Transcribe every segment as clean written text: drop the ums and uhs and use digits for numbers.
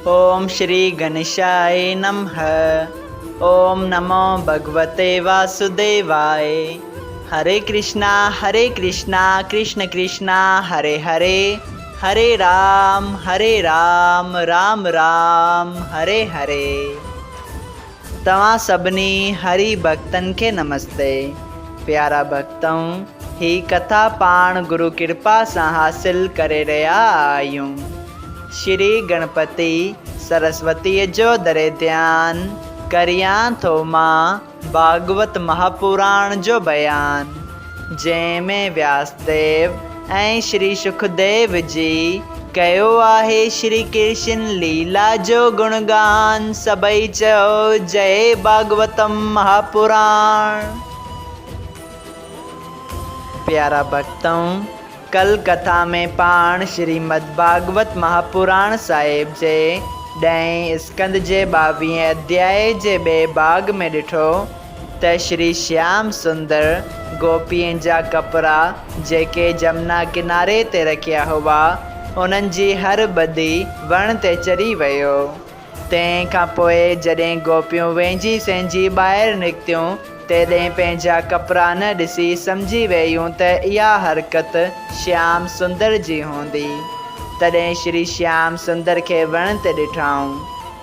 اوم شري گنيشاء نمه اوم نمو ڀڳوتي واسوديواء هري ڪرشنا هري ڪرشنا ڪرشن ڪرشنا هري هري هري رام هري رام رام رام هري هري. توهان سڀني هري ڀڳتن کي نمستي. پيارا ڀڳتؤ هي ڪٿا پاڻ گرو ڪرپا سان حاصل ڪري رهيا آهيون. شري گڻپتي سرسوتيء جو دري ڌيان ڪريان ٿو مان ڀاڳوت مهاپراڻ جو بيان، جنهن ۾ وياس ديو ۽ شري شڪديو جي ڪيو آهي شري ڪرشن ليلا جو گڻگان، سڀئي چئو جئي ڀاڳوتم مهاپراڻ. پيارا ڀڳتؤ! ڪل ڪٿا ۾ پاڻ شريمد ڀاڳوت مهاپراڻ صاحب جي ڏهين اسڪنڌ جي ٻاويهين اڌيائي جي ٻئي ڀاڳ ۾ ڏٺو ته شري شيام سندر گوپين جا ڪپڙا جيڪي جمنا ڪناري تي رکيا هئا، انهن جي هر ٻڌي وڻ تي چڙهي ويو. تنهن کان پوء جڏهن گوپيون وينجهي سهنجي ٻاهر نڪتيون، تڏهن پنهنجا ڪپڙا نه ڏسي سمجهي ويون ته اها حرڪت شيام سندر جي هوندي. تڏهن شري شيام سندر کي وڻ تي ڏٺائون.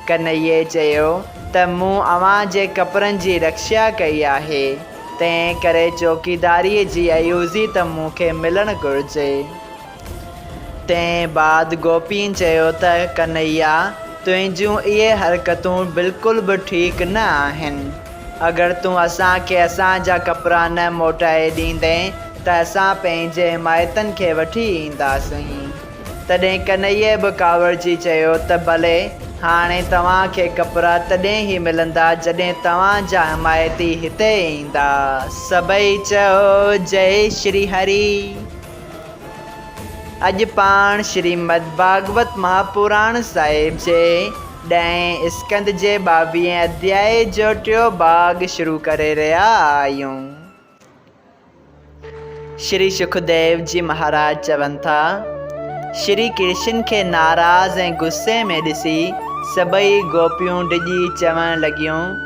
ڪنهيي چيو ته مون اوهان جي ڪپڙن جي رکشا ڪئي آهي، تنهن ڪري چوڪيداريء جي عيوضي ته مون کي ملڻ گهرجي. تنهن بعد گوپين چيو ته ڪنهيا، تنهنجون اهي حرڪتون بلڪل به ٺيڪ نه آهن. اگر تون اسان کي اسان جا ڪپڙا نه موٽائي ڏيندين ته اسان پنهنجي حمايتن کي وٺي اينداسين. تڏهن ڪنهيي به ڪاوڙجي چيو ته ڀلي، هاڻي توهان کي ڪپڙا تڏهن ئي ملندا جڏهن توهان جا حمايتي هتي ايندا. سڀئي چئو جئي شري هري. اڄ پاڻ شريمد ڀاڳوت مهاپراڻ صاحب جي ڏهين اسڪنڌ جي ٻاويهين اڌيائي جو ٽيو ڀاڳ شروع ڪري رهيا آهيون. شري شڪديو جي مهاراج چون ٿا، شري ڪرشن کي ناراض ۽ غصي ۾ ڏسي سڀئي گوپيون ڊڄي چوڻ لڳيون،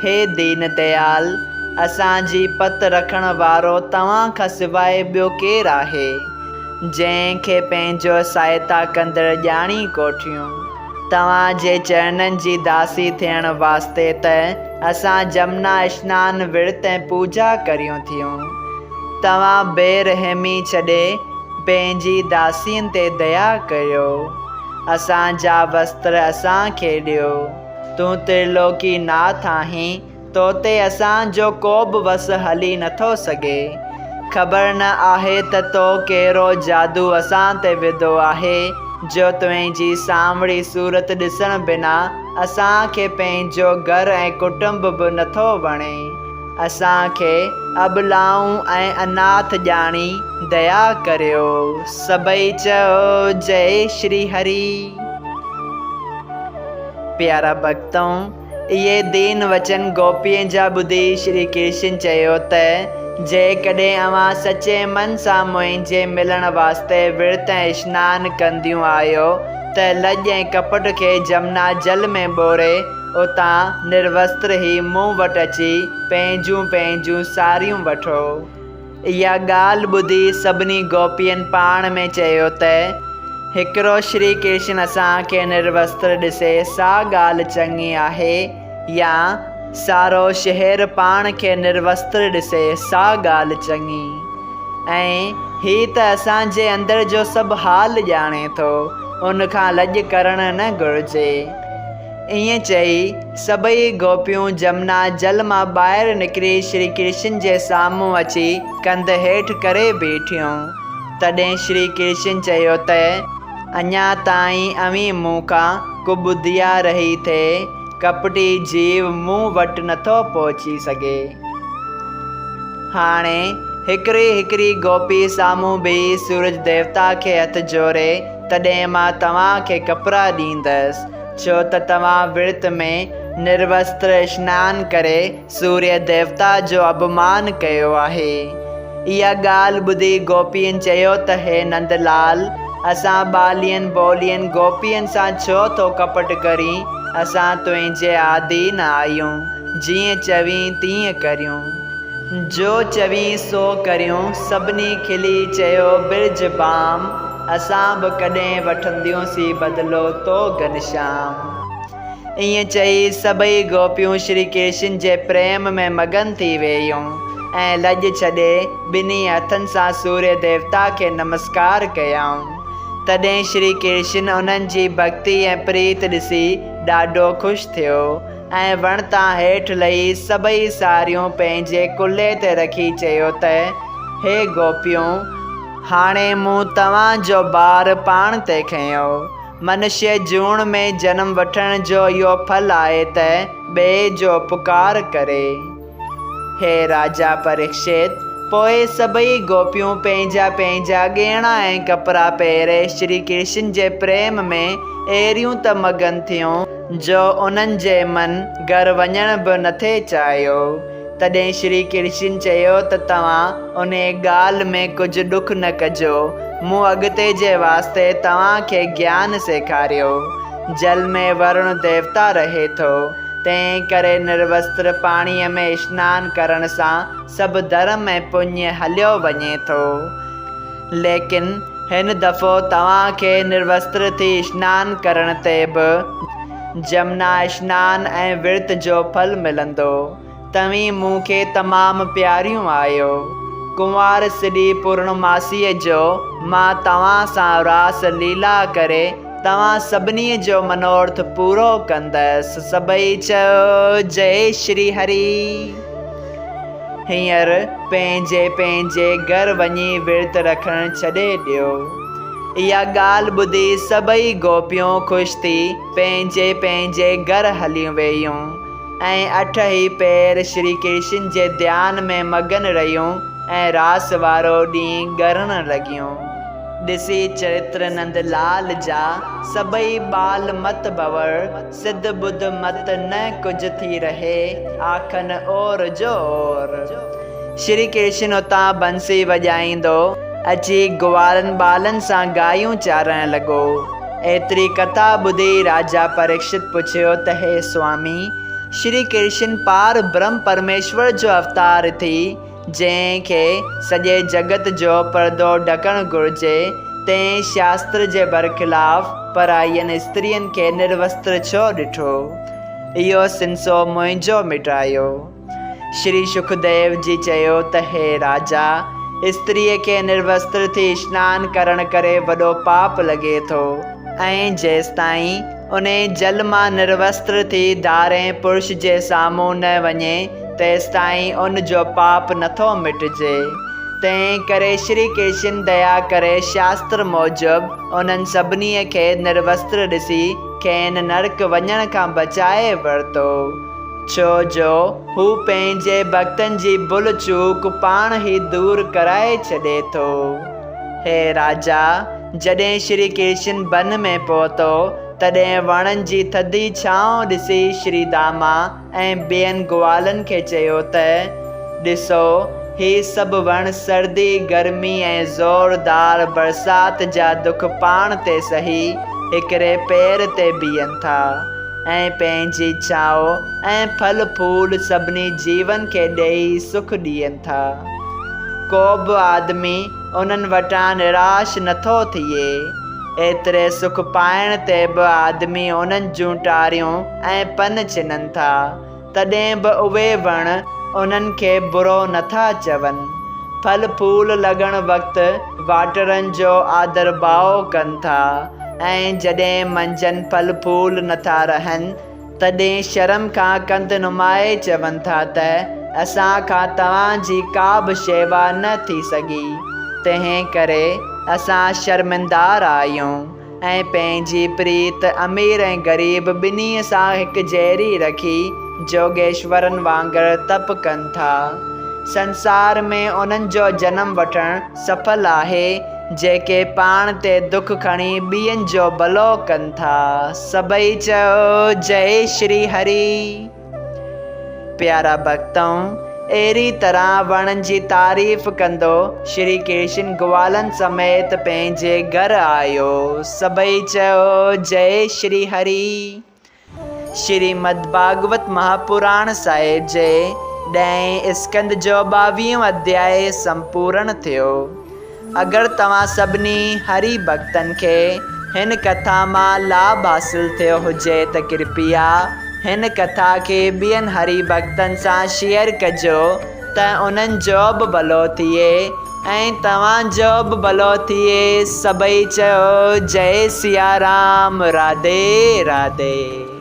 هي دين ديال! اسان جي پت رکڻ وارو توهان کان سواء ٻيو ڪير آهي، جنهن کي پنهنجو سهائتا ڪندڙ ڄاڻي ڪوٺيون؟ توهان جي چرنن جي داسي ٿيڻ واسطي ته اسان جمنا اشنان ورت ۽ پوڄا ڪريون ٿيون. توهان بي رحمي ڇڏي پنهنجي داسين تي ديا ڪريو. اسان جا وستر اسان کي ڏيو. تون ترلوڪي ناٿ آهين، تو تي اسان جو ڪو به وس هلي نٿو سگهي. خبر نه آهي ته تو ڪهڙو جادو اسان تي وڌو آهي، جو تنهنجي سانوڻي صورت ڏسڻ بنا اسان کي پنهنجو گهر ۽ ڪٽنب به نٿو وڻي. اسان کي اٻلائون ۽ اناٿ ڄاڻي ديا ڪريو. سڀئي چئو جئي شري هري. پيارا ڀڳتؤ! اهي دين وچن گوپين جا ٻڌي شري ڪرشن چيو ته، جيڪڏهن اوهان سچي من سان منهنجي ملڻ واسطي ورت ۽ اشنان ڪنديون آهيو ته لڄ ۽ ڪپٽ کي جمنا جل ۾ ٻوڙي اتان نروستر هي مون وٽ اچي پنهنجون پنهنجون ساريون وٺو. اها ڳالهه ٻڌي سڀني گوپين پاڻ ۾ چيو ته، هڪڙو شري ڪرشن اسان کي نروستر ڏسي سا ڳالهه چڱي آهي يا سارو شهر پاڻ کي نروستر ڏسي سا ڳالهه چڱي؟ ۽ هي ته اسان جي اندر جو سڀ حال ڄاڻي ٿو، ان کان لڄ ڪرڻ نه گهرجي. ائين چئي، سڀئي گوپيون جمنا جل مان ٻاهر نڪري شري ڪرشن جي سامهون اچي ڪنڌ هيٺ ڪري بيٺيون. تڏهن شري ڪرشن چيو ته، اڃا تائين اوهين مون کان ڪٻڌيا رهي ٿي، ڪپٽي جيو مون وٽ نٿو پهچي سگهي. هاڻي هڪڙي هڪڙي گوپي سامهون بيهي سورج ديوتا کي هٿ جوڙي، تڏهن مان توهان کي ڪپڙا ڏيندس. ڇو ته توهان ورت ۾ نروستر اشنان ڪري سوريه ديوتا جو اپمان ڪيو آهي. اها ڳالهه ٻڌي گوپين چيو ته هي نند لال! اسان ٻالين ڀولين گوپين سان ڇو ٿو ڪپٽ ڪرين؟ اسان تنهنجي آڌين آهيون، جيئن چوين تيئن ڪريون. جو چوين سو ڪريون. سڀني کلي چيو، برج بام، اسان به ڪڏهن وٺنديونسين بدلو تو گهنشام. ائين چئي سڀئي گوپيون شري ڪرشن جي پريم ۾ مگن ٿي ويون ۽ لڄ ڇڏي ٻنهي هٿن سان سوريه ديوتا کي نمسڪار ڪيائون. تڏهن شري ڪرشن انهن جي ڀڳتي ۽ پريت ڏسي ڏاڍو خوش ٿيو ۽ وڻ تان هيٺ لهي سڀئي ساريون پنهنجي ڪلهي تي رکي چيو ته، هي گوپيون! هاڻي مون توهان جو بار پاڻ تي کنيو. منشيه جوڻ ۾ جنم وٺڻ جو اهو ڦل آهي ته ٻئي جو اپڪار ڪري. هي راجا پريڪشت! پوء سڀئي گوپيون پنهنجا پنهنجا ڳهڻا ۽ ڪپڙا پهري شري ڪرشن جي پريم ۾ اهڙيون ته مگن ٿيون جو انهن جي من گهر وڃڻ به نٿي چاهيو. تڏهن شري ڪرشن چيو ته توهان انهيء ڳالهه ۾ ڪجهه ڏک نه ڪجو، مون اڳتي جي واسطي توهان کي گيان سيکاريو. جل ۾ ورڻ ديوتا رهي ٿو، تنهن ڪري نروستر پاڻيء ۾ اشنان ڪرڻ سان سڀ ڌرم ۽ پڃ هليو وڃي ٿو. ليڪن هن دفعو توهان کي نروستر ٿي اشنان ڪرڻ تي به جمنا اشنان ۽ ورت جو ڦل ملندو. توهين مون کي تمام پياريون آهيو. ڪنوار سڏي پورڻماسيء جو مان توهان سان راس ليلا ڪري توهان سڀني جو منورٿ پورو ڪندس. سڀئي چئو جئي شري هري. هينئر پنهنجي پنهنجي گهر وڃي ورت رکڻ ڇڏي ڏيو. اها ڳالهه ٻڌي سڀئي گوپيون خوش ٿي پنهنجي پنهنجي گهر هليون ويون ۽ اٺ ئي پهر شري ڪرشن جي ڌيان ۾ مگن رهيون ۽ راس وارو ڏينهن ڳڻڻ لڳيون. ڏسي چرتر نند لال جا، سڀئي ٻال مت ڀنور، سڌ ٻڌ مت نه ڪجهه ٿي رهي، آکن اور جو اور. شري ڪرشن اتان بنسي وڄائيندو اچي گوالن ٻالن سان گايون چارڻ لڳو. ايتري ڪٿا ٻڌي راجا پريڪشت پڇيو ته هي سوامي! شري ڪرشن پار برهم پرميشور جو اوتار ٿي جنهن کي سڄي جڳت جو پردو ڍڪڻ گهرجي، تنهن شاستر جي برخلاف پرائين استرين کي نروستر ڇو ڏٺو؟ اهو سنسو منهنجو مٽايو. شري شڪديو جي چيو ته هي راجا! استريء کي نروستر ٿي اشنان ڪرڻ ڪري وڏو پاپ لڳي ٿو ۽ جيستائين انهيء جل مان نروستر ٿي ڌارئين پرش جي سامهون نه وڃي، تيستائين ان جو پاپ نٿو مٽجي. تنهن ڪري شري ڪرشن ديا ڪري شاستر موجب انهن سڀني کي نروستر ڏسي کين نرڪ وڃڻ کان بچائي ورتو. ڇو جو هو پنهنجي ڀڳتن جي ڀل چوڪ پاڻ ئي دور ڪرائي ڇڏي ٿو. هي راجا! جڏهن شري ڪرشن بن ۾ پهتو، تڏهن وڻن جي ٿڌي ڇانو ڏسي شري داما ۽ ٻين گوالن کي چيو ته، ڏسو، هي سڀ وڻ سردي، گرمي ۽ زوردار برسات جا دک پاڻ تي سهي هڪڙي پير تي بيهن ٿا ۽ پنهنجي ڇانو ۽ ڦل ڦول سڀني جيون کي ڏيئي سک ڏين ٿا. ڪو به آدمي انهن وٽان نراش نٿو ٿئي. ايتري سک پائڻ تي به آدمي انهن جون ٽاريون ۽ پن ڇنن ٿا، تڏهن به اهي وڻ انهن کي برو نٿا چون. ڦل ڦول لڳڻ وقت واٽرن جو آدرڀاء ڪن ٿا ۽ جڏهن منجهن ڦل ڦول نٿا رهن، تڏهن شرم کان ڪنڌ نمائي چون ٿا ته اسان کان توهان جي ڪا به شيوا نه ٿي سگهي، تنهن ڪري اسان شرمندار آهيون ۽ پنهنجي پريت امير ۽ غريب ٻنهي سان هڪجهڙي رکي جوڳيشورن وانگر تپ ڪن ٿا. سنسار ۾ انهن جو جنم وٺڻ سڦل آهي، جيڪي پاڻ تي دک کڻي ٻين جو ڀلو ڪن ٿا. سڀئي چئو جئي شري هري. پيارا ڀڳتؤ! اهڙي طرح وڻن جي تعريف ڪندو شري ڪرشن گوالن سميت پنهنجي گهر آيو. سڀئي چيو، جئي شري هري. شريمد ڀاڳوت مهاپراڻ صاحب جي ڏهين اسڪنڌ جو ٻاويهون اڌيائي سمپورڻ ٿيو. اگر توهان سڀني هري ڀڳتن کي هن ڪٿا مان لاڀ حاصل ٿيو هجي ته ڪرپيا هن ڪٿا کي ٻين هري ڀڳتن سان شيئر ڪجو ته انهن جو به ڀلو ٿئي ۽ توهان جو به ڀلو ٿئي سڀئي چئو جئي سيارام راڌي راڌي.